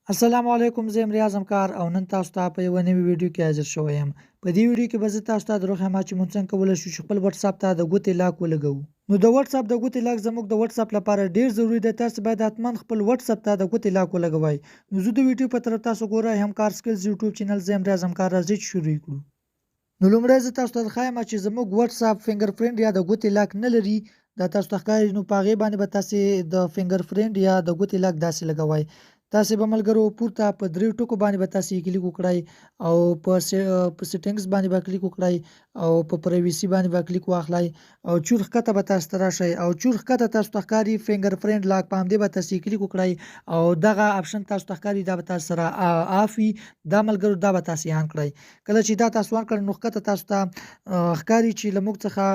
السلام علیکم، زه یم ریاض همکار او نن تاسو ته په یوه نوې ویډیو کې حاضر شوی یم. په دې ویډیو کې به زه تاسو ته دروښیم چې موږ څنګه کولی شو چې خپل وټساپ ته د ګوتې لاک ولګوو. نو د وټساپ د ګوتې لاک زموږ د وټساپ لپاره ډیر ضروري دی. تاسو باید حتما خپل وټساپ ته د ګوتې لاک ولګوئ. نو زه د ویډیو په طرف تاسو ګورئ همکار سکلز یوټیوب چینل، زه یم ریاض همکار، راځئ چې شروع یې کړو. نو لومړی زه تاسو ته ښایم چې زموږ وټساپ فینګر پرینټ یا د ګوتې لاک نه لري. دا تاسو ته ښکاري، نو په هغې باندې به تاسې د فینګر پرینټ یا د ګوتې لاک داسې لګوئ. تاسې به ملګرو پورته په دریو ټکو باندې به تاسې کلیک وکړئ او په سیټینګز باندې به کلیک وکړئ او په پرایویسي باندې به کلیک واخلئ او چور ښکته به تاسو ته راشئ او چور ښکته تاسو ته ښکاري فینګر پرینټ لاک، په همدې به تاسې کلیک وکړئ او دغه اپشن تاسو ته ښکاري، دا به تاسو سره آف وي. دا ملګرو دا به تاسې آن کړئ. کله چې دا تاسو آن کړئ نو ښکته تاسو ته ښکاري چې له موږ څخه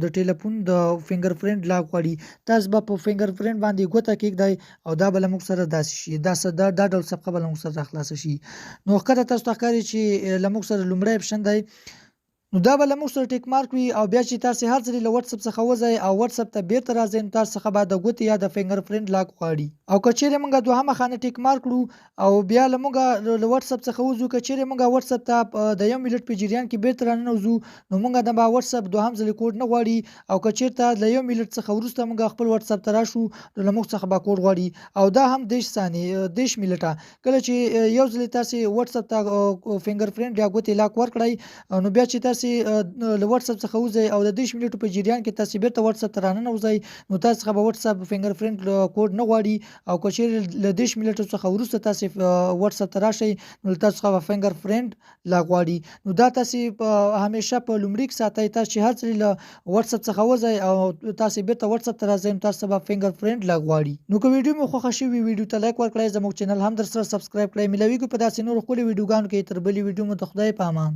د ټلیفون د فینګر پرینټ لاک غواړي. تاسو به په فینګر پرینټ باندې ګوته کېږدئ او دا به له موږ سره داسې شي، دا ډول صفحه به له موږ سره راخلاصه شي. نو ښکته تاسو ته ښکاري چې له موږ سره لومړی اپشن دی، نو دا به له موږ سره ټیک مارک وي او بیا چې تاسې هر ځلې له وټساپ څخه وځئ او وټساپ ته بیرته راځئ نو تاسو څخه به د ګوتې یا د فینګر پرینټ لاک غواړي. او که چیرې موږ دوهمه خانه ټیک مارک کړو او بیا له موږ له وټساپ څخه وځو، که چیرې موږ وټساپ ته د یو منټ په جریان کې بیرته راننوځو نو موږ د به وټساپ دوهم ځلې کوډ نه غواړي، او که چیرته له یو منټ څخه وروسته موږ خپل وټساپ ته راشو نو له موږ څخه به کوډ غواړي، او دا هم 30 ثانیې، 30 منټه. کله چې یو ځلې تاسې وټساپ ته فینګر پرینټ یا ګوتې لاک ورکړئ نو بیا چې تاسې له وټساپ څخه وځئ او د 30 منټو په جریان کې تاسې بیرته وټساپ ته راننوځئ نو تاسو څخه به وټساپ فینګر پرینټ کوډ نه غواړي، او که چیرې له 30 منټو څخه وروسته تاسې وټساپ ته راشئ نو له تاسو څخه به فینګر پرینټ لا غواړي. نو دا تاسې په همیشه په لومړي کې ساتئ. تاسو چې هر ځلې له وټساپ څخه وځئ او تاسې بیرته وټساپ ته راځئ نو تاسو به فینګر پرینټ لا غواړي. نو که ویډیو مو خوښه شوي ویډیو ته لایک ورکړئ، زموږ چینل هم در سره سبسکرایب کړئ. ملاویږو په داسې نورو ښکلو ویډیوګانو کې. تر بلې ویډیو مو د خدای په امان.